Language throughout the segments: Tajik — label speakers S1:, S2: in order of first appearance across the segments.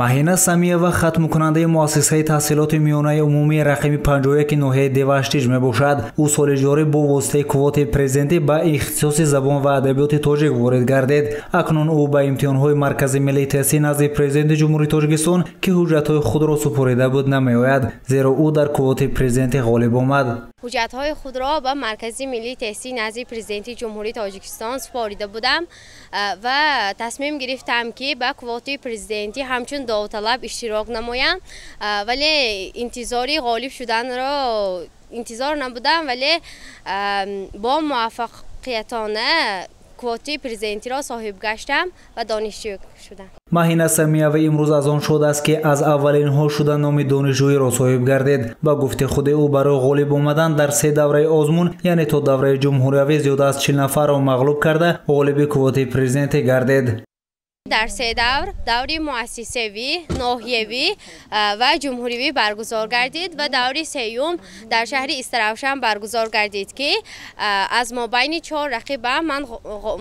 S1: Маҳина Самиева хатмкунандаи муассисаи таҳсилоти миёнаи умумии рақами 51 ноҳияи Деваштич мебошад. Ӯ соли ҷорӣ бо воситаи квотаи президентӣ ба ихтисоси забон ва адабиёти тоҷик ворид гардид. Акнун ӯ ба имтиҳонҳои Маркази миллии тестӣ назди Президенти Ҷумҳурии Тоҷикистон, ки ҳуҷҷатҳои худро супорида буд, намеояд, зеро ӯ дар квотаи президентӣ ғолиб омад.
S2: Ҳуҷҷатҳои худро ба Маркази миллии тестӣ назди Президенти Ҷумҳурии Тоҷикистон супорида будам ва тасмим гирифтам, ки ба квотаи президентӣ ҳамчун довталаб иштирок намоям, вале интизори ғолиб шуданро интизор набудам, вале бо муваффақиятона квотаи президентиро соҳиб гаштам ва донишҷӯ шудам.
S1: Маҳина Самиева имрӯз аз он шод аст, ки аз аввалинҳо шуда номи донишҷӯиро соҳиб гардид. Ба гуфти худи ӯ, барои ғолиб омадан дар се давраи озмун, яъне то давраи ҷумҳуриявӣ, зиёда аз 40 нафарро мағлуб карда, ғолиби квотаи президентӣ гардид.
S2: Дар се давр, даври муассисавӣ, ноҳиявӣ ва ҷумҳуривӣ баргузор гардид ва даври сеюм дар шаҳри Истаравшан баргузор гардид, ки аз мобайни чор рақибам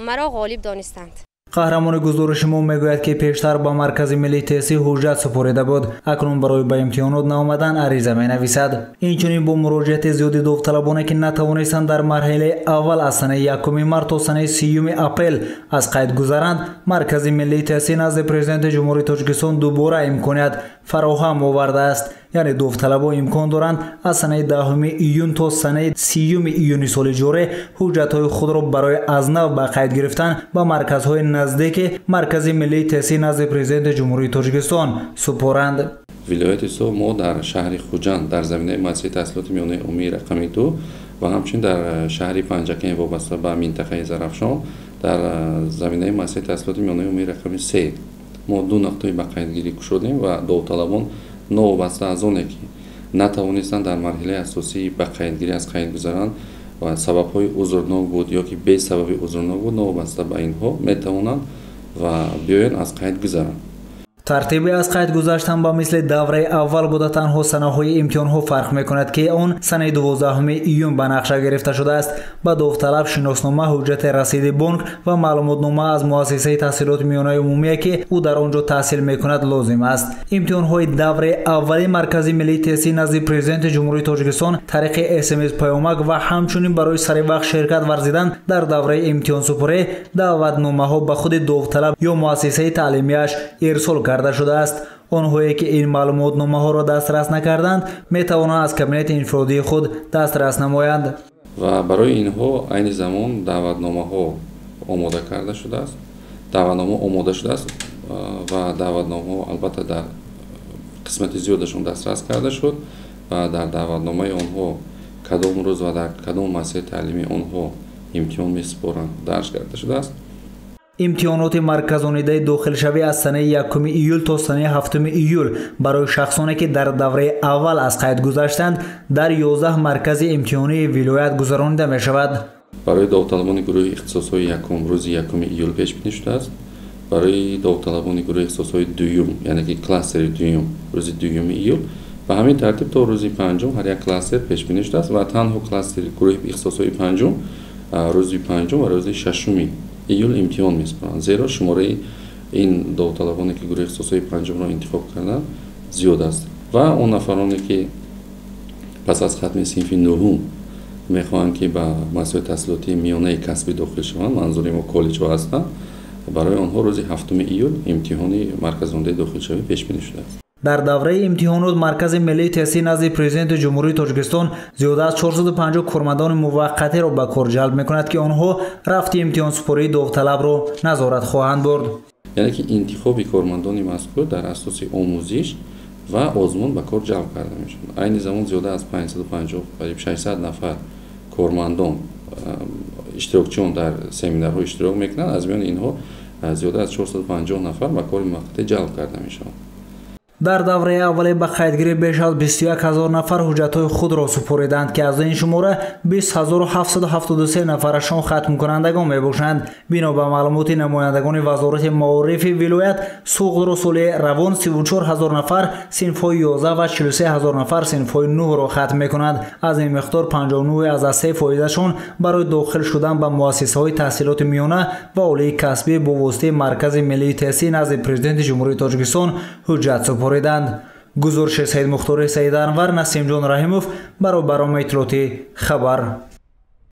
S2: маро ғолиб донистанд.
S1: Қаҳрамони гузориши мо мегӯяд, ки пештар ба Маркази миллии тестӣ ҳуҷҷат супорида буд. Акнун барои ба имтиҳонот наомадан ариза менависад. Инчунин бо муроҷиати зиёди довталабоне, ки натавонистанд дар марҳилаи аввал аз санаи 1 март то санаи 30 апрел аз қайд гузаранд, Маркази миллии тестӣ назди Президенти Ҷумҳурии Тоҷикистон дубора имконият фароҳам овардааст. Яъне довталабон имкон доранд аз санаи 10 июн то санаи 30 июни соли ҷорӣ ҳуҷҷатҳои худро барои аз нав ба қайд гирифтан ба марказҳои наздики Маркази миллии тестӣ назди Президенти Ҷумҳурии Тоҷикистон супоранд.
S3: Вилояти Суғд мо дар шаҳри Хуҷанд дар заминаи муассисаи таҳсилоти миёнаи умумии рақами 2 ва ҳамчунин дар шаҳри Панҷакент вобаста ба минтақаи Зарафшон дар заминаи муассисаи таҳсилоти миёнаи умумии рақами 3 мо ду нуқтаи ба қайдгирӣ кушодем ва довталабон новобаста аз оне, ки натавонистанд дар марҳилаи асосии ба қайдгирӣ аз қайд гузаранд ва сабабҳои узрнок буд ё ки бесабаби узрнок буд, новобаста ба инҳо метавонанд ва биёянд, аз қайд гузаранд.
S1: Тартиби аз қайд гузаштан ба мисли давраи аввал буда, танҳо санаҳои имтиҳонҳо фарқ мекунад, ки он санаи 12 июн ба нақша гирифта шудааст. Ба довталаб шиноснома, ҳуҷҷати расиди бонк ва маълумотнома аз муассисаи таҳсилоти миёнаи умумие, ки ӯ дар он ҷо таҳсил мекунад, лозим аст. Имтиҳонҳои давраи аввали Маркази миллии тестӣ назди Президенти Ҷумҳурии Тоҷикистон тариқи СМС, паёмак ва ҳамчунин барои сари вақт ширкат варзидан дар давраи имтиҳонсупорӣ даъватномаҳо ба худи довталаб ё муассисаи таълимияш ирсол карда шудааст. Онҳое, ки ин маълумотномаҳоро дастрас накарданд, метавонанд аз кабинети инфиродии худ дастрас намоянд.
S3: Ва барои инҳо айни замон даъватномаҳо омода карда шудааст, даъватнома омода шудааст ва даъватномаҳо албатта дар қисмати зиёдашон дастрас карда шуд ва дар даъватномаи онҳо кадом рӯз ва дар кадом муассисаи таълимии онҳо имтиҳон месупоранд, дарҷ карда шудааст.
S1: Имтиҳоноти марказонидаи дохилшавӣ аз санаи 1 июл то санаи 7 июл барои шахсоне, ки дар давраи аввал аз қайд гузаштанд, дар 11 маркази имтиҳонии вилоят гузаронида мешавад.
S3: Барои довталабони гурӯҳи ихтисосҳои якум рӯзи 1 июл пешбинӣ шудааст. Барои довталабони гурӯҳи ихтисосҳои дуюм, яъне ки кластери дуюм, рӯзи 2 июл ба ҳамин тартиб то рӯзи 5 ҳар як кластер пешбинӣ шудааст ва танҳо кластери гурӯҳи ихтисосҳои панҷум рӯзи 5 ва рӯзи 6 июл имтиҳон месупоранд, зеро шумораи ин довталабоне, ки гурӯҳи ихтисосҳои панҷумро интихоб карданд, зиёд аст ва он нафароне, ки пас аз хатми синфи нуҳум мехоҳанд, ки ба муассисаҳои таҳсилоти миёнаи касбӣ дохил шаванд, манзури мо коллеҷҳо ҳастанд, барои онҳо рӯзи 7 июл имтиҳони марказондаи дохилшавӣ пешбинӣ шудааст.
S1: Дар давраи имтиҳонот Маркази миллии тестӣ назди Президенти Ҷумҳурии Тоҷикистон зиёда аз 450 кормандони муваққатиро ба кор ҷалб мекунад, ки онҳо рафти имтиҳонсупории довталабро назорат хоҳанд бурд.
S3: Яъне ки интихоби кормандони мазкур дар асоси омӯзиш ва озмун ба кор ҷалб карда мешаванд. Айни замон зиёда аз 550, қариб 600 нафар кормандон, иштирокчиён дар семинарҳо иштирок мекунанд. Аз миёни инҳо зиёда аз 450 нафар ба кори муваққатӣ ҷалб карда мешаванд.
S1: Дар давраи аввале ба қайдгирӣ беш аз 21 ҳазор нафар ҳуҷҷатҳои худро супориданд, ки аз ин шумора 20 773 нафарашон хатмкунандагон мебошанд. Бино ба маълумоти намояндагони вазорати маорифи вилоят, Суғдро соли равон 34 ҳазор нафар синфҳои 11 ва 43 ҳазор нафар синфҳои 9-ро хатм мекунанд. Аз ин миқдор 59,3 фоизашон барои дохил шудан ба муассисаҳои таҳсилоти миёна ва олии касбӣ бо воситаи Маркази миллии тестӣ назди Президенти Ҷумҳурии Тоҷикистон ҳуҷҷат супориданд. Гузориши Саидмухтори Саид Анвар, Насимҷон Раҳимов барои барномаи иттилоотии «Хабар».